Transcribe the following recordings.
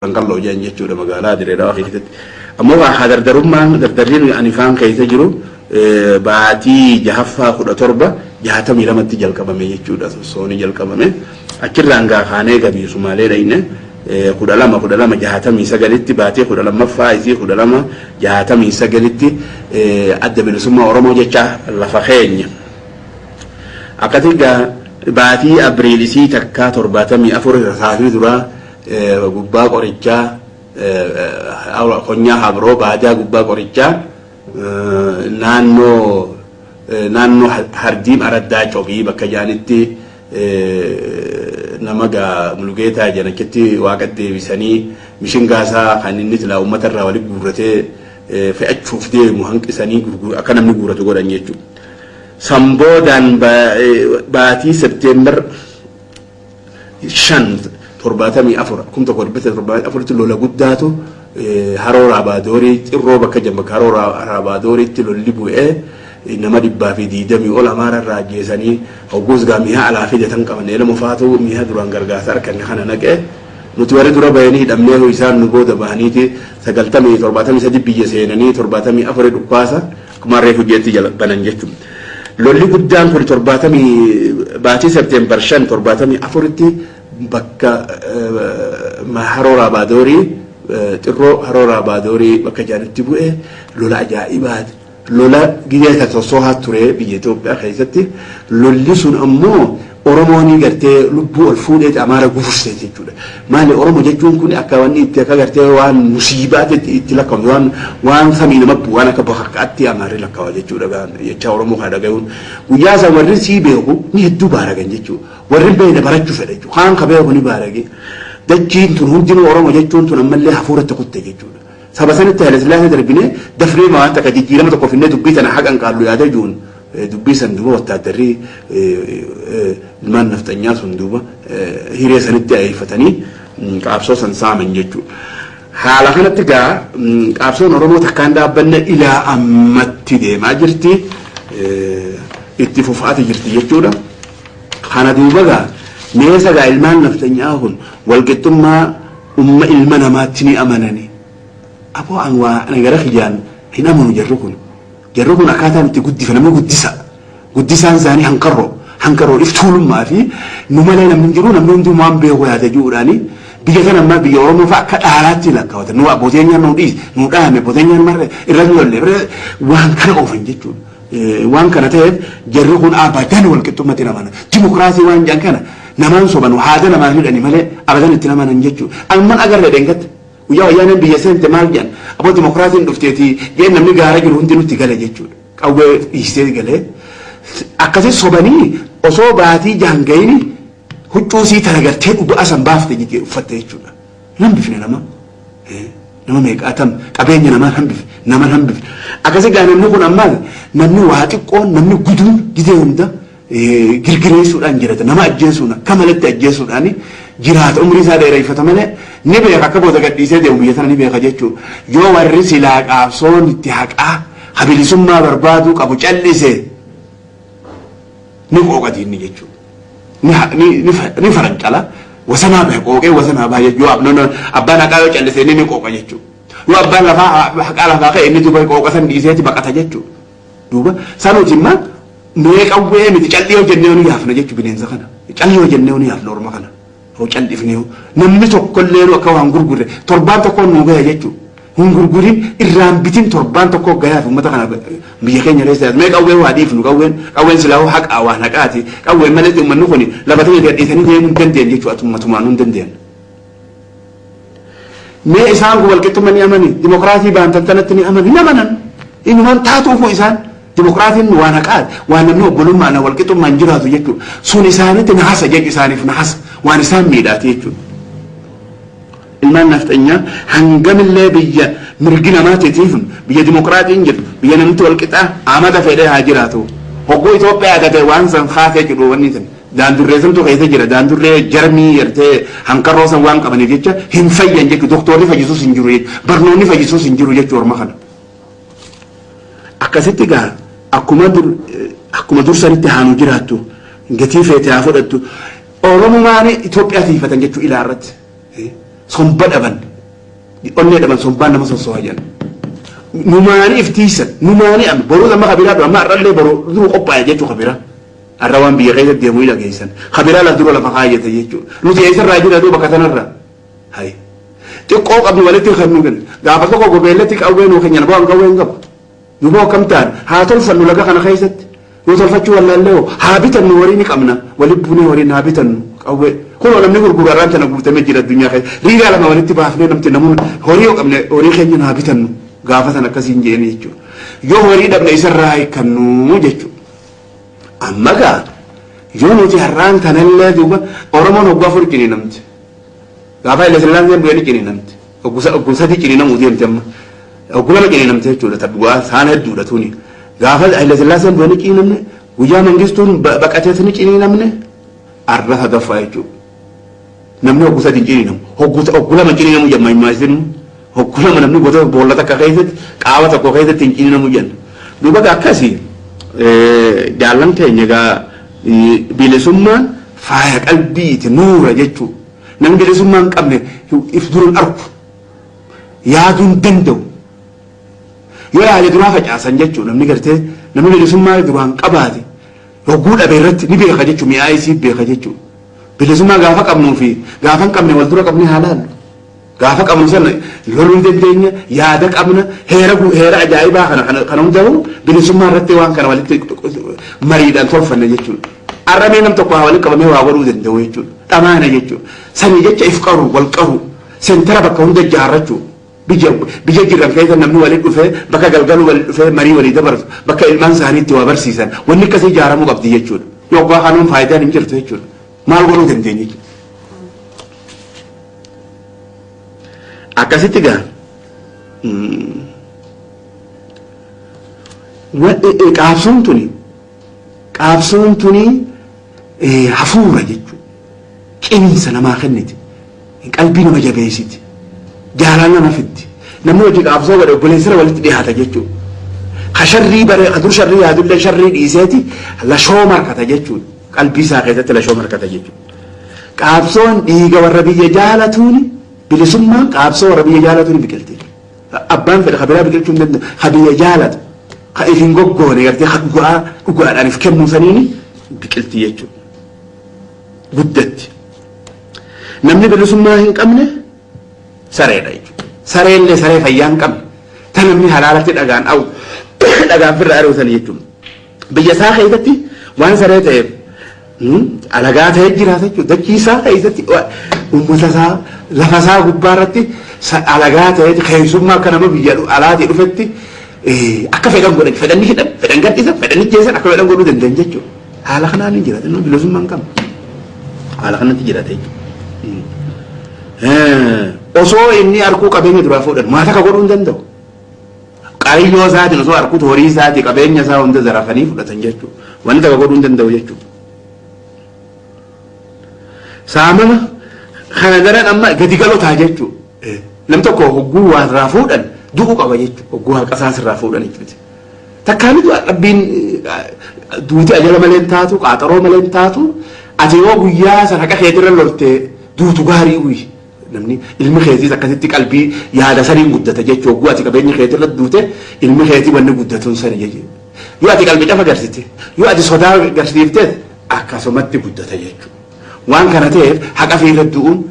Qalloo jedhan jechuudha magaalaa Dirree Dhawaa keessatti. Ammoo waa dardarummaan dardarriin ani faan keessa jiru baatii jahaffaa 1762tti jalqabame jechuudha. Sosooni jalqabame. Achirraan gaa kaanee gabii Sumaalee dhayne 12 12 69tti, baatii 12ffaa isii 12 69tti Adda Bilisummaa Oromoo jecha lafa keenya. Akkasii gaa baatii Abriil isii takkaa 74 rasaasni duraa gubbaa qorichaa, konyaa Habroo baadaa gubbaa qorichaa, naannoo Hardiim Araddaa Cobii bakka jaanitti nama gaa Mulugeetaa jedhan achitti waaqa deebisanii, mishingaasaa kan inni silaa uummata irraa walitti guurratee fe'achuuf deemu hanqisanii akka namni guurratu godhan jechuudha. San boodaan baatii Septeembar 5 74, 1974tti lola guddaatu Haroo Raabaadorii Xirroo bakka jedhamu, bakka Haroo Raabaadooriitti lolli bu'ee nama 120 ol Amaara irraa ajjeesanii. Hogguus gaa mi'a alaa fidatan qaban, elma faatu mi'a duraan gargaarsa arganne kana naqee, nuti warri dura bahanii hidhamnee, isaan nu booda bahaniiti sagaltamii 73 biyya seenanii 74 dhukkaasa akkuma reefu jeetti jala banan jechuudha. Lolli guddaan kun torbaatamii baatii Septeembar 5 74tti bakka Haroo Raabaadorii Xirroo, Haroo Raabaadorii bakka jaanitti bu'e lola ajaa'ibaati. Lola gidee kan sossoohaa ture biyya Itoophiyaa keessatti. Lolli sun ammoo Oromoon gartee lubbuu ol fuudhee Amaara gufurse jechuudha. Maali, Oromoo jechuun kun akka wanni itti akka gartee waan musiibaatti itti lakkaa'u, waan samii nama bu'u, waan akka bakakkaatti Amaarri lakkaa'a jechuudha. Jecha Oromoo kana dhagayuun guyyaa san warri sii beeku ni hedduu baaragan jechuudha. Warri hin beekne barachuu fedha jechuudha. Kaan ka beeku ni baarage. Dachiin tun hundinuu Oromoo jechuun tun ammallee hafuuratti kutte jechuudha. Saba sanitti Haile Sillaasee darbinee dafnee waan takka jijjiirama tokko finnee dubbii tana haqan qaallu yaada jiruun, dubbii san duuba wattaaddarri ilmaan nafxanyaa sun duuba hiree sanitti ayeeffatanii qaabsoo san saaman jechuudha. Haala kanatti gaa qaabsoon Oromoo takkaan dhaabbanne ilaa ammatti deemaa jirti. Itti fufaati jirti jechuudha. Kana duuba gaa meesa gaa ilmaan nafxanyaa kun walqixxummaa umma ilma namaatti ni amanani. Aboo, an waa ana gara kiyyaan hin amanu jarri kun. Jarri kun akkaataan itti guddifa namni guddisa. Guddisaan isaanii hanqarroo. Hanqarroo iftuulummaa fi nu malee namni hin jiru, namni hunduu waan beeku yaada jiruudhaani biyya kana ammaa biyya Oromoo fa'a akka dhaalaatti lakkaawatan. Nu abbooteen nu dhiis nu dhaame, abbooteen marre irra lolle waan kana oofan jechuudha. Waan kana ta'eef jarri kun abadan walqixxummatti hin amanan. Dimokiraasii waan jedhan kana namaan soban, haada namaan hidhani malee abadan itti amanan jechuudha. Amman agarre dheengatta. Guyyaa Wayyaaneen biyya seente maal jedhan? Aboo, dimokiraasiin dhufteeti jeen, namni gaara jiru hundi nutti gale jechuudha. Qawwee dhiisee galee akkasii sobanii osoo baatii jahan gahini huccuu sii tana gartee dhugaa san baafte jettee uffatte jechuudha. Hin hambifne nama. Nama meeqaatam qabeenya namaa hambifne, nama hambifne. Akkasii gaa namni kun ammaa namni waa xiqqoon namni guduun gizee hunda girgireessuudhaan jirata, nama ajjeesuun akka malatti ajjeesuudhaan jiraata, umrii isaa dheereffata malee ni beeka, akka booda gadhiisee deemu biyya sana ni beeka jechuudha. Yoo warri silaa qaabsoon itti haqaa habilisummaa barbaaduu qabu callise ni qooqa diinni jechuudha. Ni farancala, wasanaa bahe, qooqee wasanaa bahe jechuudha. Yoo abbaan haqaa yoo callise inni ni qooqa jechuudha. Yoo abbaan lafaa haqaa lafaa ka'e inni duuba qooqa san dhiiseeti baqata jechuudha. Duuba sanuuti immoo mee qawwee miti, callii yoo jennee ni yaafna jechuudha bineensa kana. Callii yoo jennee ni yaafna orma kana. Hoo callifnee namni tokkollee akka waan gurgurre torbaan tokkoon nuu gaya jechuudha. Hin gurgurin, irraan bitin, torbaan tokko gayaaf uummata kana biyya keenya keessa. Mee qawwee waa dhiifnu, qawween silaa haqaa waan haqaati. Qawween malee uummanni kun lafa ta'e gadhiisanii deemuu hin dandeenye jechuudha, ummatumaan hin dandeenye. Mee isaan kun walqixxummaa ni amani, dimokiraasii baantan tanatti ni amani, hin amanan. Inumaan taatuufu isaan dimokiraasiin waan haqaati, waan namni obbolummaan walqixxummaan jiraatu jechuudha. Sun isaanitti nahasa jechu, isaaniif nahasa, waan isaan miidhaati jechuudha. Ilmaan nafxanyaa hangamillee biyya mirgi namaatiitiif, biyya dimokiraatiin jirtu, biyya namni walqixaa amata fedhee haa jiraatu. Hogguu Itoophiyaa tate waan san kaasee jedhu wanni san daandurree santu keessa jira, daandurree jarmii yartee hankarroo san waan qabaniif jecha hin fayyan jechuudha. Doktorri fayyisuus hin jiru jechuudha. Barnoonni fayyisuus hin jiru jechuudha orma kana. Akkasitti gaa akkuma dur sanitti haanu jiraattu, gatii feete haa fudhattu. Oromumaan Itoophiyaa tiifatan jechuu ilaa irratti. Somba dhaban. Onnee dhaban sombaan nama sossoha jedhan. Numaanii iftiisan numaanii amma boruu amma kabiraa amma har'allee boruu duru qophaa'e jechuu kabiraa. Har'a waan biyya keessatti deemu hin dhageessan. Kabiraa laf dura lafa kaayyate jechuudha. Nuti eessarraa jira duuba bakka tanarraa. Hayi. Xiqqoo qabnu walitti kan nu kennu. Gaafa tokko gobeellatti qawwee nuu kennan bu'aan qawwee hin qabu. Duuba akkam ta'an haa tolfannu laga kana keessatti. Yoo tolfachuu wallaallee hoo haa bitannu horii ni qabna. Walitti buunee horiin haa bitannu qawwee. Kunoo namni gurguru har'aan tana guutamee jira addunyaa keessa. Riigaa lama walitti baafnee namti namuun horii yoo qabne horii keenya haa bitannu. Gaafa sana akkasiin jeeni jechuudha. Yoo horii dhabne isarraa hiikkannu jechuudha. Amma gaa yoo nuti har'aan tanallee duuba Oromoon hoggaa afur ciniinamti. Gaafa Haile Sillaaseen bu'ee ni ciniinamti. Oggu sadii ciniinamuu deemti amma. Oggu lama ciniinamti jechuudha. Ta dhugaa saan hedduudha tuni. Gaafa Haile Sillaaseen bu'ee ni ciniinamne. Guyyaa Mangistuun baqatees ni ciniinamne. Arra sadaffaa jechuudha. Namni hoggu sadii ciniinamu. Hoggu lama ciniinamu jedhama himmaa. Hoggu lama namni gosa boolla takka keessatti qaama tokko keessatti hin ciniinamu jenna. Duuba akkasii jaallan keenya egaa bilisummaan faaya qalbiiti nuura jechuudha. Namni bilisummaa hin qabne if dura hin argu. Yaaduu hin danda'u. Yoo yaade duraa facaasan jechuudha namni gartee namni bilisummaa duraan qabaate hogguu dhabe irratti ni beeka jechuudha mi'aa isii beeka jechuudha. Bilisummaa gaafa qabnuu fi gaafa hin qabne wal dura qabnee haa laallu. Gaafa qabnu sana loluu ni dandeenya, yaada qabna, heera heera ajaa'ibaa kana kana kana hundaa'u bilisummaa irratti waan kana walitti mariidhaan tolfanna jechuudha. Har'a mee nam tokko haa walitti qabamee waa godhuu danda'u jechuudha. Dhamaana jechuudha. Sanii jecha if qaru, wal qaru, sentara bakka hunda ijaarrachuu. Biyya biyya jiran keessa namni walitti dhufee bakka galgaluu walitti dhufee marii walii dabarsu bakka ilmaan isaanii itti waa barsiisan wanni akkasii ijaaramuu qabdi jechuudha. Yoggaa kanuun faayidaan hin jirtu jechuudha. Maal godhuu dandeenya jechuudha. Akkasitti gaa qaabsoon tuni qaabsoon tuni hafuura jechuudha. Cimiinsa namaa kenniti. Qalbii nama jabeessiti. Jaalala nama fiddi. Namni hojii qaabsoo godhe obboleessira walitti dhiyaata jechuudha. Ka sharrii bare ka dur sharrii yaadullee sharrii dhiiseeti lashoo markata jechuudha. Qalbii isaa keessatti lashoo markata jechuudha. Qaabsoon dhiiga warra biyya jaalatuuni bilisummaan qaabsoo warra biyya jaalatuuni biqilti. Abbaan fedhe ka biraa biqilchuu hin danda'u. Ka biyya jaalatu ka if hin goggoone gartee ka dhugaa dhugaadhaan if kennuu saniini biqilti jechuudha. Guddatti. Namni bilisummaa hin qabne sareedha jechuudha. Sareellee saree fayyaa hin qabne. Ta namni halaalatti dhagaan awu dhagaan firra ari'u sani jechuudha. Biyya isaa keessatti waan saree ta'eef alagaa ta'ee jiraata jechuudha. Dachii isaa keessatti uummata isaa lafa isaa gubbaa irratti alagaa ta'ee keessummaa akka nama biyya alaatii dhufetti akka fedhan godhan fedhan ni hidhan fedhan gadhiisan fedhan ni jeessan akka fedhan godhuu danda'an jechuudha. Haala kanaan ni jiraata inni bilisummaa hin qabne. Haala kanatti jiraata jechuudha. Osoo inni arguu qabeenya duraa fuudhan maal akka godhuu hin danda'u. Qariyyoo isaatiin osoo arguutu horii isaatii qabeenya isaa hunda zarafanii fudhatan jechuudha. Wanni takka godhuu hin danda'u jechuudha. Saamama kana daran amma gadi galotaa jechuudha. Nam tokko hogguu waa irraa fuudhan du'uu qaba jechuudha. Hogguu haqa isaas irraa fuudhan jechuudha. Takkaa ni du'a rabbiin duuti ajala malee hin taatu qaaxaroo malee hin taatu ati yoo guyyaa san haqa keetirra lolte duutu gaarii uyi. Namni ilmi keetiis akkasitti qalbii yaada saniin guddata jechuudha. Hogguu ati qabeenya keetirra duute ilmi keetii wanni guddatuun sani jechuudha. Yoo ati qalbii cafa garsite yoo ati sodaa garsiifte akkasumatti guddata jechuudha. Waan kana ta'eef haqa fiirra du'uun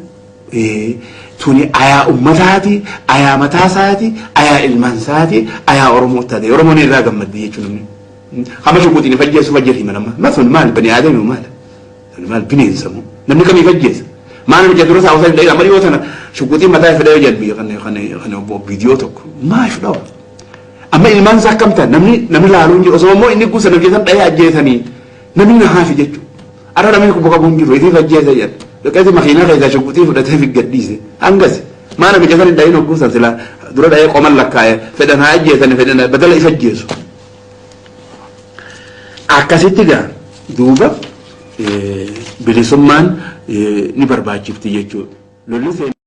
tuni ayaa ummataati, ayaa mataa isaati, ayaa ilmaan isaati, ayaa Oromoo taate. Oromoon irraa gammaddi jechuudha namni. Hama shukuutiin fajjeessu fajjeessu himan amma. Ma sun maal bani aadami maal? Sun maal bineensa moo? Namni kamii fajjeessa? Maal namicha dura isaa osoo hin dha'in amma dhiyoo tana shukuutiin mataa fedhee jedhu biyya kana kana kana viidiyoo tokko. Maal fudhawa? Amma ilmaan isaa akkam ta'an namni namni laaluu hin jiru osoo immoo inni guusa namni san dha'ee ajjeesanii namni na haafi jechuudha. Arra namni quba qabu hin jiru ifiif ajjeese jedha. Dhaqeeti makiinaa keessaa shukuutii fudhatee fi gadhiise. Hangas maa namicha san hin dha'in hogguu san silaa dura dha'ee qoman lakkaa'e fedhan haa ajjeesani fedhan badala isa ajjeesu. Akkasitti gaa duuba bilisummaan ni barbaachifti jechuudha. Lolli seenaa.